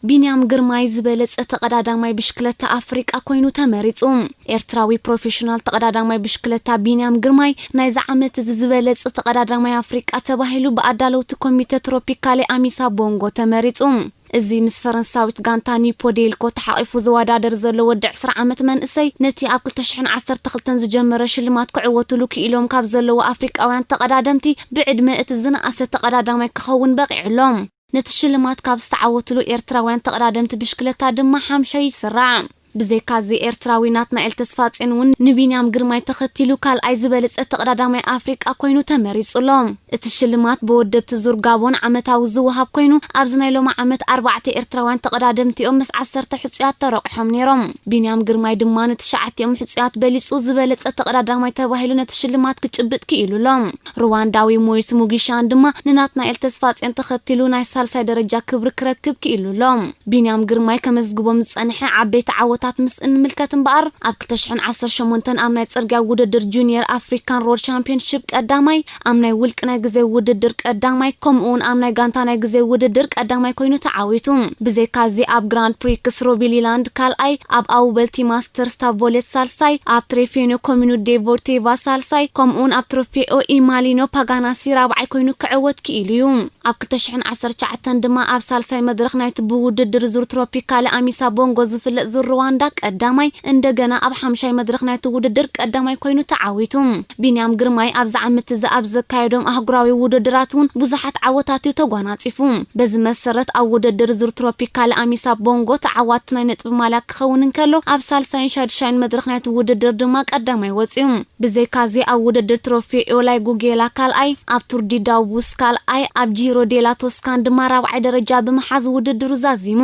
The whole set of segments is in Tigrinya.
ቢንያም ግርማይ ዝበለጸ ተቐዳዳማይ ብሽክለታ ኣፍሪቃ ኮይኑ ተመሪጹ። ኤርትራዊ ፕሮፌሽናል ተቐዳዳማይ ብሽክለታ ቢንያም ግርማይ ናይዚ ዓመት እዚ ዝበለጸ ተቐዳዳማይ ኣፍሪቃ ተባሂሉ ብኣዳለውቲ ኮሚተ ትሮፒካሌ ኣሚሳ ቦንጎ ተመሪጹ። እዚ ምስ ፈረንሳዊት ጋንታ ኒፖ ዴልኮ ተሓቒፉ ዝወዳደር ዘሎ ወዲ ዕስራ ዓመት መንእሰይ፣ ነቲ ኣብ ክልተ ሽሕን ዓሰርተ ክልተን ዝጀመረ ሽልማት ክዕወትሉ ክኢሎም ካብ ዘለዉ ኣፍሪቃውያን ተቐዳደምቲ ብዕድመ እቲ ዝነኣሰ ተቐዳዳማይ ክኸውን በቒዑ ኣሎ። ነቲ ሽልማት ካብ ዝተዓወትሉ ኤርትራውያን ተቐዳደምቲ ብሽክለታ ድማ ሓምሻይ ይስራዕ። ብዘይካዚ ኤርትራዊ ናትናኤል ተስፋጽዮን እውን ንቢንያም ግርማይ ተኸቲሉ ካልኣይ ዝበለጸ ተቐዳዳማይ ኣፍሪቃ ኮይኑ ተመሪጹ ኣሎ። እቲ ሽልማት ብወደብቲ ዙር ጋቦን ዓመታዊ ዝወሃብ ኮይኑ፣ ኣብዚ ናይ ሎሚ ዓመት ኣርባዕተ ኤርትራውያን ተቐዳደምቲኦም ምስ ዓሰርተ ሕጹያት ተረቑሖም ነይሮም። ቢንያም ግርማይ ድማ ንትሽዓቲኦም ሕጹያት በሊጹ ዝበለጸ ተቐዳዳማይ ተባሂሉ ነቲ ሽልማት ክጭብጥ ክኢሉ ኣሎ። ሩዋንዳዊ ሞይስ ሙጊሻን ድማ ንናትናኤል ተስፋጽዮን ተኸቲሉ ናይ ሳልሳይ ደረጃ ክብሪ ክረክብ ክኢሉ ኣሎ። ቢንያም ግርማይ ከመዝግቦም ዝጸንሐ ዓበይቲ ዓወታት ምስ እንምልከት እምበኣር፣ ኣብ ክልተ ሽሕን ዓሰርተ ሸሞንተን ኣብ ናይ ጽርግያ ውድድር ጁኒየር ኣፍሪካን ሮድ ቻምፒዮንሺፕ ቀዳማይ፣ ኣብ ናይ ውልቂ ናይ ግዜ ውድድር ቀዳማይ፣ ከምኡ እውን ኣብ ናይ ጋንታ ናይ ግዜ ውድድር ቀዳማይ ኮይኑ ተዓዊቱ። ብዘይካዚ ኣብ ግራንድ ፕሪክስ ሮቢሊላንድ ካልኣይ፣ ኣብ ኣውበልቲ ማስተርስ ታቮሌት ሳልሳይ፣ ኣብ ትሬፌኖ ኮሚኑ ዴፖርቲቫ ሳልሳይ፣ ከምኡውን ኣብ ትሮፌኦ ኢማሊኖ ፓጋናሲ ራብዓይ ኮይኑ ክዕወት ክኢሉ እዩ። ኣብ ክልተ ሽሕን ዓሰርተ ትሽዓተን ድማ ኣብ ሳልሳይ መድረኽ ናይቲ ብውድድር ዙር ትሮፒካሊ ኣሚሳ ቦንጎ ዝፍለጥ ዙር ሩዋንዳ ቀዳማይ፣ እንደገና ኣብ ሓምሻይ መድረኽ ናይቲ ውድድር ቀዳማይ ኮይኑ ተዓዊቱ። ቢንያም ግርማይ ኣብዚ ዓመት እዚ ኣብ ዘካየዶም ኣህጉራዊ ውድድራት እውን ብዙሓት ዓወታት እዩ ተጓናጺፉ። በዚ መሰረት ኣብ ውድድር ዙር ትሮፒካሊ ኣሚሳ ቦንጎ ተዓዋቲ ናይ ነጥቢ ማልያ ክኸውን እንከሎ፣ ኣብ ሳልሳይን ሻድሻይን መድረኽ ናይቲ ውድድር ድማ ቀዳማይ ወጺኡ። ብዘይካዚ ኣብ ውድድር ትሮፌኦ ላይጉጌላ ካልኣይ፣ ኣብ ቱር ዲ ዳውቡስ ካልኣይ፣ ኣብ ጂሮ ዴላ ቶስካን ድማ ራብዓይ ደረጃ ብምሓዝ ውድድሩ ዛዚሙ።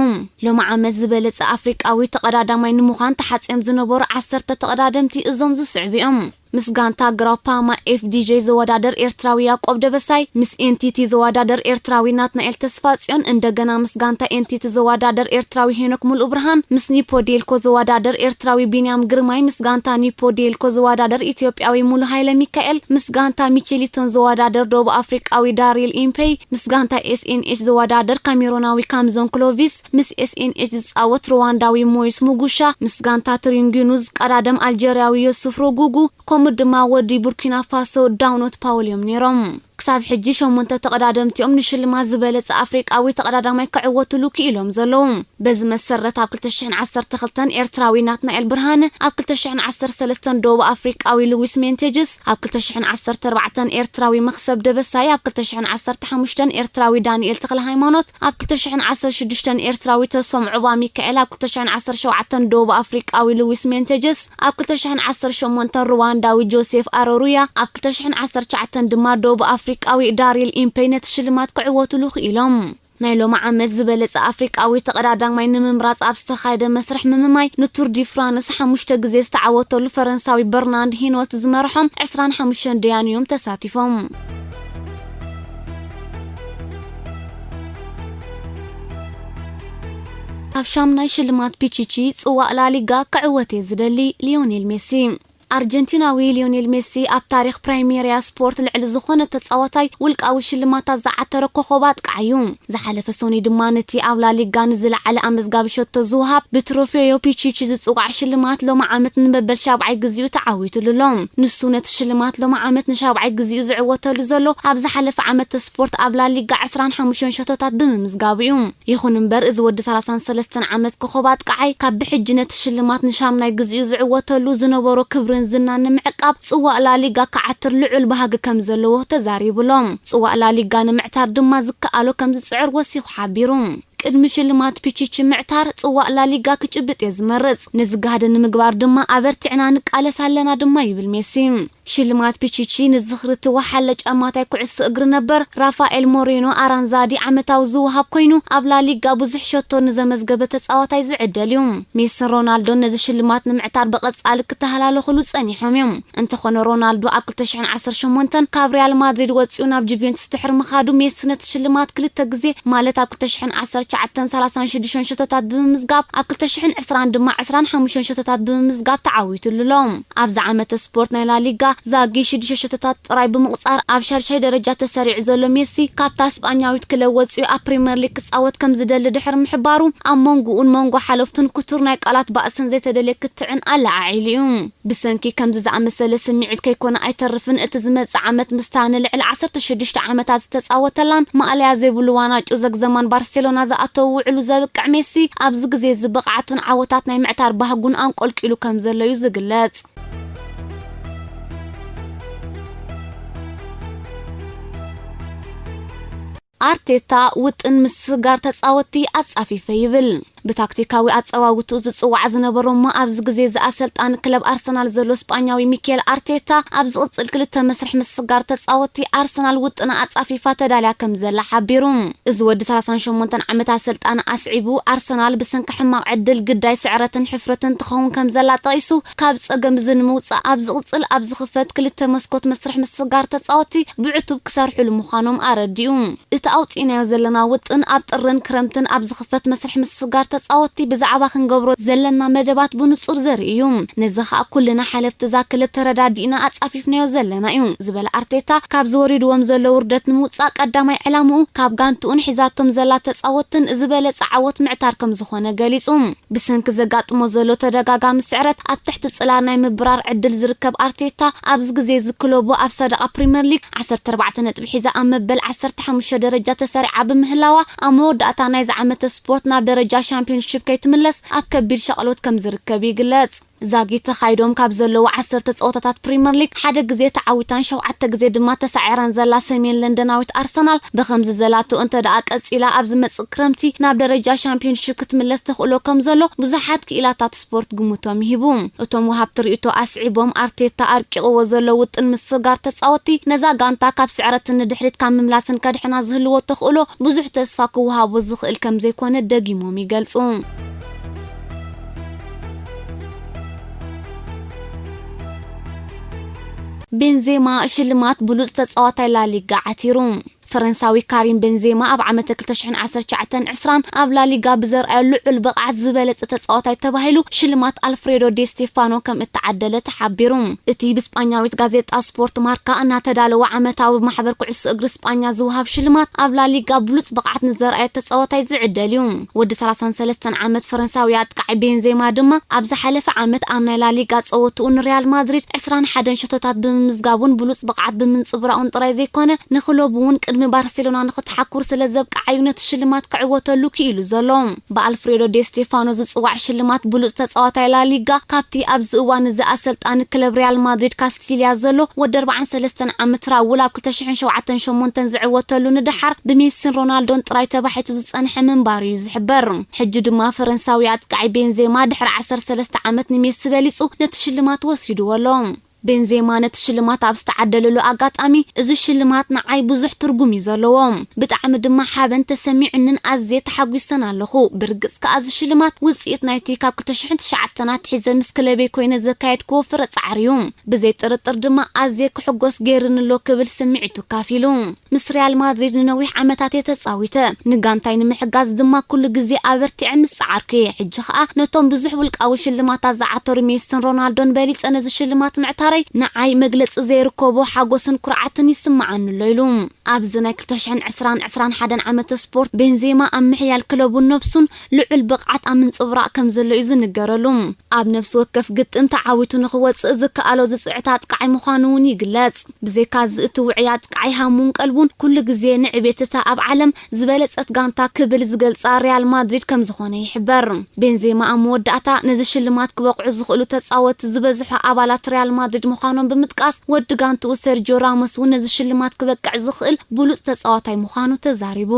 ሎሚ ዓመት ዝበለጸ ኣፍሪቃዊ ተቐዳዳማይ ንምዃን ተሓጽዮም ዝነበሩ ዓሰርተ ተቐዳደምቲ እዞም ዝስዕቡ እዮም። ምስ ጋንታ ግራፓማ ኤፍዲጄ ዝወዳደር ኤርትራዊ ያዕቆብ ደበሳይ፣ ምስ ኤንቲቲ ዝወዳደር ኤርትራዊ ናትናኤል ተስፋጽዮን፣ እንደገና ምስ ጋንታ ኤንቲቲ ዝወዳደር ኤርትራዊ ሄኖክ ሙሉእ ብርሃን፣ ምስ ኒፖ ዴልኮ ዝወዳደር ኤርትራዊ ቢንያም ግርማይ፣ ምስ ጋንታ ኒፖ ዴልኮ ዝወዳደር ኢትዮጵያዊ ሙሉ ሃይለ ሚካኤል፣ ምስ ጋንታ ሚቼሊቶን ዝወዳደር ደቡብ ኣፍሪቃዊ ዳሪል ኢምፔይ፣ ምስ ጋንታ ኤስኤንኤች ዝወዳደር ካሜሮናዊ ካምዞን ክሎቪስ፣ ምስ ኤስኤንኤች ዝጻወት ሩዋንዳዊ ሞይስ ሙጉሻ፣ ምስ ጋንታ ትሪንጊኑ ዝቀዳደም ኣልጀርያዊ ዮሱፍ ሮጉጉ፣ ከምኡ ድማ ወዲ ቡርኪና ፋሶ ዳውኖት ፓውል እዮም ነይሮም። ክሳብ ሕጂ ሸሞንተ ተቐዳደምቲኦም ንሽልማት ዝበለጸ ኣፍሪቃዊ ተቐዳዳማይ ክዕወትሉ ክኢሎም ዘለዉ። በዚ መሰረት ኣብ ክልተ ሽሕን ዓሰርተ ክልተን ኤርትራዊ ናትናኤል ብርሃነ፣ ኣብ ክልተ ሽሕን ዓሰርተ ሰለስተን ደቡብ ኣፍሪቃዊ ሉዊስ ሜንቴጅስ፣ ኣብ ክልተ ሽሕን ዓሰርተ ኣርባዕተን ኤርትራዊ መኽሰብ ደበሳይ፣ ኣብ ክልተ ሽሕን ዓሰርተ ሓሙሽተን ኤርትራዊ ዳንኤል ተኽለ ሃይማኖት፣ ኣብ ክልተ ሽሕን ዓሰርተ ሽዱሽተን ኤርትራዊ ተስፎም ዑባ ሚካኤል፣ ኣብ ክልተ ሽሕን ዓሰርተ ሸውዓተን ደቡብ ኣፍሪቃዊ ሉዊስ ሜንቴጅስ፣ ኣብ ክልተ ሽሕን ዓሰርተ ሸሞንተን ሩዋንዳዊ ጆሴፍ ኣሮሩያ፣ ኣብ ክልተ ሽሕን ዓሰርተ ትሽዓተን ድማ ደቡብ ኣፍሪቃዊ ዳሪል ኢምፔይ ነቲ ሽልማት ክዕወትሉ ክኢሎም። ናይ ሎሚ ዓመት ዝበለጸ ኣፍሪቃዊ ተቐዳዳማይ ንምምራጽ ኣብ ዝተኻየደ መስርሕ ምምማይ፣ ንቱር ዲ ፍራንስ ሓሙሽተ ግዜ ዝተዓወተሉ ፈረንሳዊ በርናንድ ሂኖት ዝመርሖም ዕስራን ሓሙሽተን ደያኑ እዮም ተሳቲፎም። ኣብ ሻምናይ ሽልማት ፒቺቺ ጽዋእ ላሊጋ ክዕወት እየ ዝደሊ፣ ሊዮኔል ሜሲ። ኣርጀንቲናዊ ሊዮኔል ሜሲ ኣብ ታሪኽ ፕራይሜርያ ስፖርት ልዕሊ ዝኾነ ተጻዋታይ ውልቃዊ ሽልማታት ዝዓተረ ኮኾብ ኣጥቃዓዩ። ዝሓለፈ ሰኑይ ድማ ነቲ ኣብ ላሊጋ ንዝለዓለ ኣመዝጋቢ ሸቶ ዝወሃብ ብትሮፌዮ ፒቺቺ ዝጽዋዕ ሽልማት ሎሚ ዓመት ንመበል ሻብዓይ ግዜኡ ተዓዊትሉ ኣሎ። ንሱ ነቲ ሽልማት ሎሚ ዓመት ንሻብዓይ ግዜኡ ዝዕወተሉ ዘሎ ኣብ ዝሓለፈ ዓመት ስፖርት ኣብ ላሊጋ ዕስራን ሓሙሽተን ሸቶታት ብምምዝጋቡ እዩ። ይኹን እምበር፣ እዚ ወዲ ሰላሳን ሰለስተን ዓመት ኮኾብ ኣጥቃዓይ፣ ካብ ብሕጂ ነቲ ሽልማት ንሻምናይ ግዜኡ ዝዕወተሉ ዝነበሮ ክብርን ዝናን ንምዕቃብ፣ ጽዋእ ላሊጋ ክዓትር ልዑል ባህጊ ከም ዘለዎ ተዛሪቡ ኣሎ። ጽዋእ ላሊጋ ንምዕታር ድማ ዝከኣሎ ከም ዝጽዕር ወሲኹ ሓቢሩ። ቅድሚ ሽልማት ፒቺቺ ምዕታር፣ ጽዋእ ላሊጋ ክጭብጥ እየ ዝመርጽ። ነዚ ጋህዲ ንምግባር ድማ ኣበርቲዕና ንቃለስ ኣለና ድማ ይብል ሜሲ። ሽልማት ፒቺቺ ንዝኽሪ እቲ ወሓለ ጫማታይ ኩዕሶ እግሪ ነበር ራፋኤል ሞሬኖ ኣራንዛዲ ዓመታዊ ዝወሃብ ኮይኑ፣ ኣብ ላሊጋ ብዙሕ ሸቶ ንዘመዝገበ ተጻዋታይ ዝዕደል እዩ። ሜስን ሮናልዶን ነዚ ሽልማት ንምዕታር ብቐጻሊ ክተሃላለኹሉ ጸኒሖም እዮም። እንተኾነ፣ ሮናልዶ ኣብ ክልተ ሽሕን ዓሰርተ ሸሞንተን ካብ ሪያል ማድሪድ ወጺኡ ናብ ጁቬንቱስ ድሕሪ ምኻዱ፣ ሜሲ ነቲ ሽልማት ክልተ ግዜ፣ ማለት ኣብ ክልተ ሽሕን ዓሰርተ ትሽዓተን ሰላሳን ሽዱሽተን ሸቶታት ብምምዝጋብ፣ ኣብ ክልተ ሽሕን ዕስራን ድማ ዕስራን ሓሙሽተን ሸቶታት ብምምዝጋብ ተዓዊትሉ ኣሎ። ኣብዚ ዓመተ ስፖርት ናይ ላሊጋ ዛጊ ሽዱሽተ ሸቶታት ጥራይ ብምቑጻር ኣብ ሻድሻይ ደረጃ ተሰሪዑ ዘሎ ሜሲ፣ ካብታ ስጳኛዊት ክለብ ወጺኡ ኣብ ፕሪምየር ሊግ ክጻወት ከም ዝደሊ ድሕሪ ምሕባሩ፣ ኣብ መንጎኡን መንጎ ሓለፍቱን ክቱር ናይ ቃላት ባእስን ዘይተደልየ ክትዕን ኣለዓዒሉ እዩ። ብሰንኪ ከምዚ ዝኣመሰለ ስምዒት ከይኮነ ኣይተርፍን፣ እቲ ዝመጽእ ዓመት ምስታ ንልዕሊ ዓሰርተ ሽዱሽተ ዓመታት ዝተጻወተላን ማእለያ ዘይብሉ ዋናጩ ዘግዘማን ባርሴሎና ዝኣተወ ውዕሉ ዘብቅዕ ሜሲ፣ ኣብዚ ግዜ እዚ ብቕዓቱን ዓወታት ናይ ምዕታር ባህጉን ኣንቆልቂሉ ከም ዘሎ እዩ ዝግለጽ። ኣርቴታ ውጥን ምስጋር ተጻወትቲ ኣጻፊፈ ይብል። ብታክቲካዊ ኣጸዋውትኡ ዝጽዋዕ ዝነበሮ እሞ ኣብዚ ግዜ እዚ ኣሰልጣኒ ክለብ ኣርሰናል ዘሎ ስጳኛዊ ሚኬል ኣርቴታ፣ ኣብ ዝቕጽል ክልተ መስርሕ ምስጋር ተጻወትቲ ኣርሰናል ውጥና ኣጻፊፋ ተዳልያ ከም ዘላ ሓቢሩ። እዚ ወዲ ሰላሳን ሸሞንተን ዓመት ኣሰልጣኒ ኣስዒቡ፣ ኣርሰናል ብሰንኪ ሕማቕ ዕድል ግዳይ ስዕረትን ሕፍረትን ትኸውን ከም ዘላ ጠቒሱ፣ ካብ ጸገም እዚ ንምውጻእ ኣብ ዝቕጽል ኣብ ዝኽፈት ክልተ መስኮት መስርሕ ምስጋር ተጻወትቲ ብዕቱብ ክሰርሕሉ ምዃኖም ኣረዲኡ። እቲ ኣውጺእናዮ ዘለና ውጥን ኣብ ጥርን ክረምትን ኣብ ዝኽፈት መስርሕ ምስጋር ተጻወትቲ ብዛዕባ ክንገብሮ ዘለና መደባት ብንጹር ዘርኢ እዩ። ነዚ ኸኣ ኩልና ሓለፍቲ እዛ ክለብ ተረዳዲእና ኣጻፊፍናዮ ዘለና እዩ ዝበለ ኣርቴታ፣ ካብዚ ወሪድዎም ዘሎ ውርደት ንምውጻእ ቀዳማይ ዕላምኡ ካብ ጋንትኡን ሒዛቶም ዘላ ተጻወትን ዝበለጸ ዓወት ምዕታር ከም ዝኾነ ገሊጹ። ብሰንኪ ዘጋጥሞ ዘሎ ተደጋጋሚ ስዕረት ኣብ ትሕቲ ጽላል ናይ ምብራር ዕድል ዝርከብ ኣርቴታ፣ ኣብዚ ግዜ እዚ ክለቡ ኣብ ሰደቓ ፕሪምየር ሊግ ዓሰርተ ኣርባዕተ ነጥቢ ሒዛ ኣብ መበል ዓሰርተ ሓሙሽተ ደረጃ ተሰሪዓ ብምህላዋ፣ ኣብ መወዳእታ ናይዚ ዓመተ ስፖርት ናብ ደረጃ ሻምፒዮንሺፕ ከይትምለስ ኣብ ከቢድ ሻቕሎት ከም ዝርከብ ይግለጽ። ዛጊ ተኻይዶም ካብ ዘለዉ ዓሰርተ ጸወታታት ፕሪምየር ሊግ ሓደ ግዜ ተዓዊታን ሸውዓተ ግዜ ድማ ተሳዒራን ዘላ ሰሜን ለንደናዊት ኣርሰናል፣ ብኸምዚ ዘላቶ እንተ ደኣ ቀጺላ፣ ኣብ ዝመጽእ ክረምቲ ናብ ደረጃ ሻምፒዮንሺፕ ክትምለስ ተኽእሎ ከም ዘሎ ብዙሓት ክኢላታት ስፖርት ግምቶም ይህቡ። እቶም ወሃብቲ ርእይቶ ኣስዒቦም፣ ኣርቴታ ኣርቂቕዎ ዘሎ ውጥን ምስጋር ተጻወትቲ፣ ነዛ ጋንታ ካብ ስዕረትን ንድሕሪት ካብ ምምላስን ከድሕና ዝህልዎ ተኽእሎ ብዙሕ ተስፋ ክወሃቦ ዝኽእል ከም ዘይኮነ ደጊሞም ይገልጹ። ቤንዜማ ሽልማት ብሉጽ ተጻዋታይ ላሊጋ ዓቲሩ። ፈረንሳዊ ካሪም ቤንዜማ ኣብ ዓመተ ክልተ ሽሕን ዓሰርተ ትሽዓተን ዕስራን ኣብ ላሊጋ ብዘርኣዮ ልዑል ብቕዓት ዝበለጸ ተጻዋታይ ተባሂሉ ሽልማት ኣልፍሬዶ ዴ ስቴፋኖ ከም እተዓደለ ተሓቢሩ። እቲ ብስጳኛዊት ጋዜጣ ስፖርት ማርካ እናተዳለወ ዓመታዊ ብማሕበር ኩዕሶ እግሪ ስጳኛ ዝወሃብ ሽልማት ኣብ ላሊጋ ብሉጽ ብቕዓት ንዘርኣዮ ተጻዋታይ ዝዕደል እዩ። ወዲ ሰላሳን ሰለስተን ዓመት ፈረንሳዊ ኣጥቃዒ ቤንዜማ ድማ ኣብ ዝሓለፈ ዓመት ኣብ ናይ ላሊጋ ጸወትኡ ንሪያል ማድሪድ ዕስራን ሓደን ሸቶታት ብምምዝጋቡን ብሉጽ ብቕዓት ብምንጽብራቑን ጥራይ ዘይኮነ ንክለቡ እውን ቅድሚ ባርሴሎና ንኽትሓኩር ስለ ዘብቅዓዩ ነቲ ሽልማት ክዕወተሉ ክኢሉ ዘሎ። ብኣልፍሬዶ ዴ ስቴፋኖ ዝጽዋዕ ሽልማት ብሉጽ ተጻዋታይ ላሊጋ ካብቲ ኣብዚ እዋን እዚ ኣሰልጣኒ ክለብ ሪያል ማድሪድ ካስቲልያ ዘሎ ወዲ ኣርባዓን ሰለስተን ዓመት ራውል ኣብ ክልተ ሽሕን ሸውዓተን ሸሞንተን ዝዕወተሉ ንደሓር ብሜሲን ሮናልዶን ጥራይ ተባሒቱ ዝጸንሐ ምንባሩ እዩ ዝሕበር። ሕጂ ድማ ፈረንሳዊ ኣጥቃዒ ቤንዜማ ድሕሪ ዓሰርተ ሰለስተ ዓመት ንሜሲ በሊጹ ነቲ ሽልማት ወሲድዎ ኣሎ። ቤንዜማ ነቲ ሽልማት ኣብ ዝተዓደለሉ ኣጋጣሚ፣ "እዚ ሽልማት ንዓይ ብዙሕ ትርጉም እዩ ዘለዎ። ብጣዕሚ ድማ ሓበን ተሰሚዑንን ኣዝየ ተሓጒሰን ኣለኹ። ብርግጽ ከኣ እዚ ሽልማት ውጽኢት ናይቲ ካብ ክልተ ሽሕን ትሽዓተን ኣትሒዘ ምስ ክለበይ ኮይነ ዘካየድክዎ ፍረ ጻዕሪ እዩ። ብዘይ ጥርጥር ድማ ኣዝየ ክሕጎስ ገይርኒ ኣሎ" ክብል ስምዒቱ ካፊሉ። "ምስ ሪያል ማድሪድ ንነዊሕ ዓመታት እየ ተጻዊተ። ንጋንታይ ንምሕጋዝ ድማ ኩሉ ግዜ ኣበርቲዐ ምስ ጸዓርኩ እየ። ሕጂ ከኣ ነቶም ብዙሕ ውልቃዊ ሽልማታት ዝዓተሩ ሜሲን ሮናልዶን በሊጸ ነዚ ሽልማት ምዕታረይ ንዓይ መግለጺ ዘይርከቦ ሓጎስን ኩርዓትን ይስምዓኒ ኣሎ" ኢሉ። ኣብዚ ናይ ክልተ ሽሕን ዕስራን ዕስራን ሓደን ዓመተ ስፖርት ቤንዜማ ኣብ ምሕያል ክለቡን ነብሱን ልዑል ብቕዓት ኣብ ምንጽብራቕ ከም ዘሎ እዩ ዝንገረሉ። ኣብ ነፍሲ ወከፍ ግጥም ተዓዊቱ ንኽወጽእ ዝከኣሎ ዝጽዕት ኣጥቃዓይ ምዃኑ እውን ይግለጽ። ብዘይካዚ እቲ ውዑይ ኣጥቃዓይ ሃሙን ቀልቡን ኩሉ ግዜ ንዕቤት እታ ኣብ ዓለም ዝበለጸት ጋንታ ክብል ዝገልጻ ሪያል ማድሪድ ከም ዝኾነ ይሕበር። ቤንዜማ ኣብ መወዳእታ ነዚ ሽልማት ክበቕዑ ዝኽእሉ ተጻወትቲ ዝበዝሑ ኣባላት ሪያል ማድሪድ ምዃኖም ብምጥቃስ፣ ወዲ ጋንትኡ ሰርጂዮ ራሞስ እውን ነዚ ሽልማት ክበቅዕ ዝኽእል ብሉጽ ተጻዋታይ ምዃኑ ተዛሪቡ።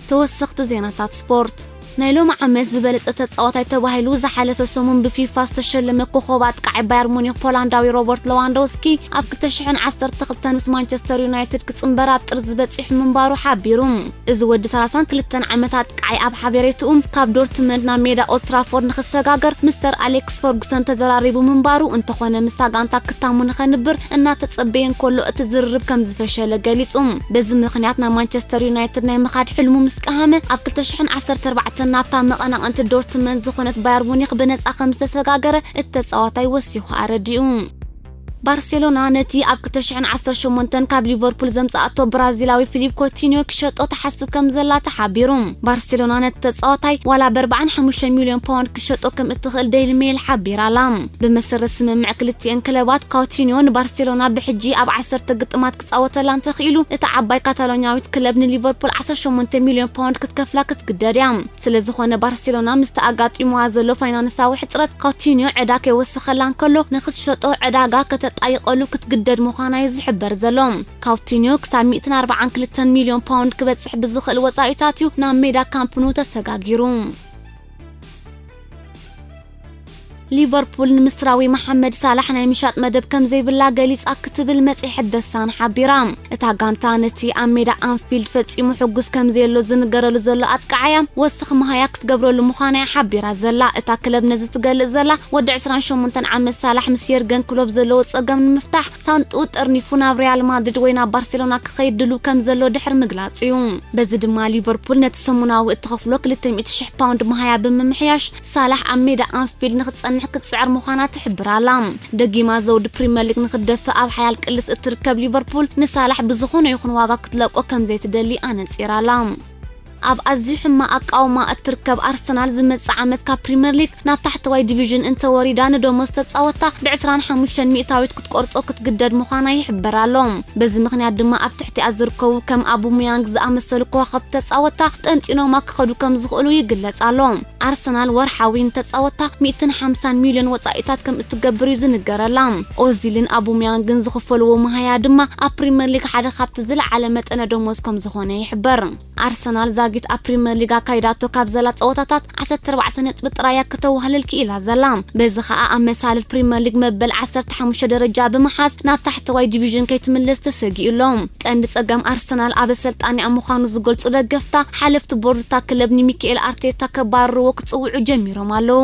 ተወሰኽቲ ዜናታት ስፖርት። ናይ ሎሚ ዓመት ዝበለጸ ተጻዋታይ ተባሂሉ ዝሓለፈ ሰሙን ብፊፋ ዝተሸለመ ኮኸብ ኣጥቃዒ ባየር ሙኒክ ፖላንዳዊ ሮበርት ሌዋንዶውስኪ ኣብ ክልተ ሽሕን ዓሰርተ ክልተን ምስ ማንቸስተር ዩናይትድ ክጽንበር ኣብ ጥርዚ በጺሑ ምንባሩ ሓቢሩ። እዚ ወዲ ሰላሳን ክልተን ዓመት ኣጥቃዒ ኣብ ሓበሬትኡ ካብ ዶርትመንድ ናብ ሜዳ ኦልትራፎርድ ንኽሰጋገር ምስ ሰር ኣሌክስ ፈርጉሰን ተዘራሪቡ ምንባሩ፣ እንተኾነ ምስታ ጋንታ ክታሙ ንኸንብር እናተጸበየ እንከሎ እቲ ዝርርብ ከም ዝፈሸለ ገሊጹ። በዚ ምኽንያት ናብ ማንቸስተር ዩናይትድ ናይ ምኻድ ሕልሙ ምስ ቀሃመ ኣብ ክልተ ሽሕን ዓሰርተ ኣርባዕተን ናብታ መቐናቕንቲ ዶርትመንድ ዝኾነት ባየር ሙኒክ ብነጻ ከም ዝተሰጋገረ እቲ ተጻዋታይ ወሲኹ ኣረዲኡ። ባርሴሎና ነቲ ኣብ ክልተ ሽሕን ዓሰርተ ሸሞንተን ካብ ሊቨርፑል ዘምጻኣቶ ብራዚላዊ ፊሊፕ ኮቲኒዮ ክሸጦ ትሓስብ ከም ዘላ ተሓቢሩ። ባርሴሎና ነቲ ተጻዋታይ ዋላ ብ ኣርባዓን ሓሙሽተን ሚልዮን ፓውንድ ክሸጦ ከም እትኽእል ዴይሊ ሜይል ሓቢራ ኣላ። ብመሰረት ስምምዕ ክልቲኤን ክለባት፣ ካውቲኒዮ ንባርሴሎና ብሕጂ ኣብ ዓሰርተ ግጥማት ክጻወተላ እንተኽኢሉ፣ እታ ዓባይ ካታሎኛዊት ክለብ ንሊቨርፑል ዓሰርተ ሸሞንተ ሚልዮን ፓውንድ ክትከፍላ ክትግደድ እያ። ስለ ዝኾነ ባርሴሎና ምስቲ ኣጋጢሙዋ ዘሎ ፋይናንሳዊ ሕጽረት ካውቲኒዮ ዕዳ ከይወሰኸላ እንከሎ ንኽትሸጦ ዕዳጋ ከተጣይቐሉ ክትግደድ ምዃና እዩ ዝሕበር ዘሎ። ካውቲኒዮ ክሳብ ሚእትን ኣርባዓን ክልተን ሚልዮን ፓውንድ ክበጽሕ ብዝኽእል ወጻኢታት እዩ ናብ ሜዳ ካምፕ ኑ ተሰጋጊሩ። ሊቨርፑል ንምስራዊ መሓመድ ሳላሕ ናይ ምሻጥ መደብ ከም ዘይብላ ገሊጻ ክትብል መጽሔት ደሳን ሓቢራ። እታ ጋንታ ነቲ ኣብ ሜዳ ኣንፊልድ ፈጺሙ ሕጉስ ከም ዘየሎ ዝንገረሉ ዘሎ ኣጥቃዓያ ወስኽ መሃያ ክትገብረሉ ምዃና እያ ሓቢራ ዘላ። እታ ክለብ ነዚ ትገልጽ ዘላ ወዲ ዕስራን ሸሞንተን ዓመት ሳላሕ ምስ የርገን ክሎፕ ዘለዎ ጸገም ንምፍታሕ ሳንጥኡ ጠርኒፉ ናብ ሪያል ማድሪድ ወይ ናብ ባርሴሎና ክኸይድ ድሉ ከም ዘሎ ድሕሪ ምግላጽ እዩ። በዚ ድማ ሊቨርፑል ነቲ ሰሙናዊ እትኸፍሎ ክልተ ሚእቲ ሽሕ ፓውንድ መሃያ ብምምሕያሽ ሳላሕ ኣብ ሜዳ ኣንፊልድ ንኽጸንሕ ክትጽዕር ምዃና ትሕብር ኣላ። ደጊማ ዘውዲ ፕሪምየር ሊግ ንክትደፍእ ኣብ ሓያል ቅልስ እትርከብ ሊቨርፑል ንሳላሕ ብዝኾነ ይኹን ዋጋ ክትለቆ ከም ዘይትደሊ ኣነጺራ ኣላ። ኣብ ኣዝዩ ሕማቕ ኣቃውማ እትርከብ ኣርሰናል ዝመጽእ ዓመት ካብ ፕሪምየር ሊግ ናብ ታሕተዋይ ዲቪዥን እንተወሪዳ ንደሞዝ ተጻወታ ብ ዕስራን ሓሙሽተን ሚእታዊት ክትቆርጾ ክትግደድ ምዃና ይሕበር ኣሎ። በዚ ምኽንያት ድማ ኣብ ትሕቲኣ ዝርከቡ ከም ኣቡሙያንግ ዝኣመሰሉ ከዋኽብቲ ተጻወታ ጠንጢኖማ ክኸዱ ከም ዝኽእሉ ይግለጽ ኣሎ። ኣርሰናል ወርሓዊ ንተጻወታ ሚእትን ሓምሳን ሚልዮን ወጻኢታት ከም እትገብር እዩ ዝንገረላ። ኦዚልን ኣቡሙያንግን ዝኽፈልዎ መሃያ ድማ ኣብ ፕሪምየር ሊግ ሓደ ካብቲ ዝለዓለ መጠነ ደሞዝ ከም ዝኾነ ይሕበር። ኣርሰናል ዛጊት ኣብ ፕሪምየር ሊግ ኣካይዳቶ ካብ ዘላ ጸወታታት ዓሰርተ ኣርባዕተ ነጥቢ ጥራይ እያ ከተዋህልል ክኢላ ዘላ። በዚ ኸኣ ኣብ መሳልል ፕሪምየር ሊግ መበል ዓሰርተ ሓሙሽተ ደረጃ ብምሓዝ ናብ ታሕተዋይ ዲቪዥን ከይትምለስ ተሰጊኡ ኣሎ። ቀንዲ ጸገም ኣርሰናል ኣብ ኣሰልጣኒኣ ምዃኑ ዝገልጹ ደገፍታ፣ ሓለፍቲ ቦርድ እታ ክለብ ንሚካኤል ኣርቴታ ከባርርዎ ክጽውዑ ጀሚሮም ኣለዉ።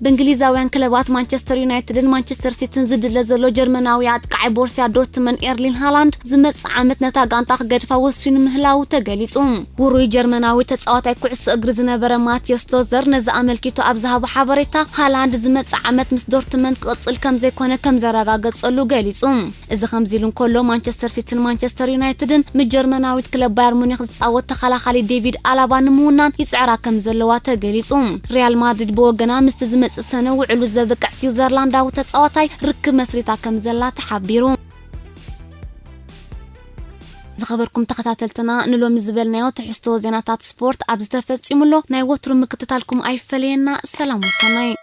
ብእንግሊዛውያን ክለባት ማንቸስተር ዩናይትድን ማንቸስተር ሲቲን ዝድለ ዘሎ ጀርመናዊ ኣጥቃዓይ ቦርሲያ ዶርትመን ኤርሊን ሃላንድ ዝመጽእ ዓመት ነታ ጋንታ ክገድፋ ወሲኑ ምህላዉ ተገሊጹ። ውሩይ ጀርመናዊ ተጻዋታይ ኩዕሶ እግሪ ዝነበረ ማቲዮስ ሎዘር ነዚ ኣመልኪቱ ኣብ ዝሃቦ ሓበሬታ፣ ሃላንድ ዝመጽእ ዓመት ምስ ዶርትመን ክቕጽል ከም ዘይኮነ ከም ዘረጋገጸሉ ገሊጹ። እዚ ከምዚ ኢሉ እንከሎ፣ ማንቸስተር ሲቲን ማንቸስተር ዩናይትድን ምስ ጀርመናዊት ክለብ ባየር ሙኒክ ዝጻወት ተኸላኻሊ ዴቪድ ኣላባ ንምውናን ይጽዕራ ከም ዘለዋ ተገሊጹ። ሪያል ማድሪድ ብወገና፣ ምስቲ ዝመጽእ ሰነ ውዕሉ ዘብቅዕ ስዊዘርላንዳዊ ተጻዋታይ ርክብ መስሪታ ከም ዘላ ተሓቢሩ። ዝኸበርኩም ተኸታተልትና፣ ንሎሚ ዝበልናዮ ትሕዝቶ ዜናታት ስፖርት ኣብዚ ተፈጺሙ ኣሎ። ናይ ወትሩ ምክትታልኩም ኣይፈለየና። ሰላም ወሰናይ።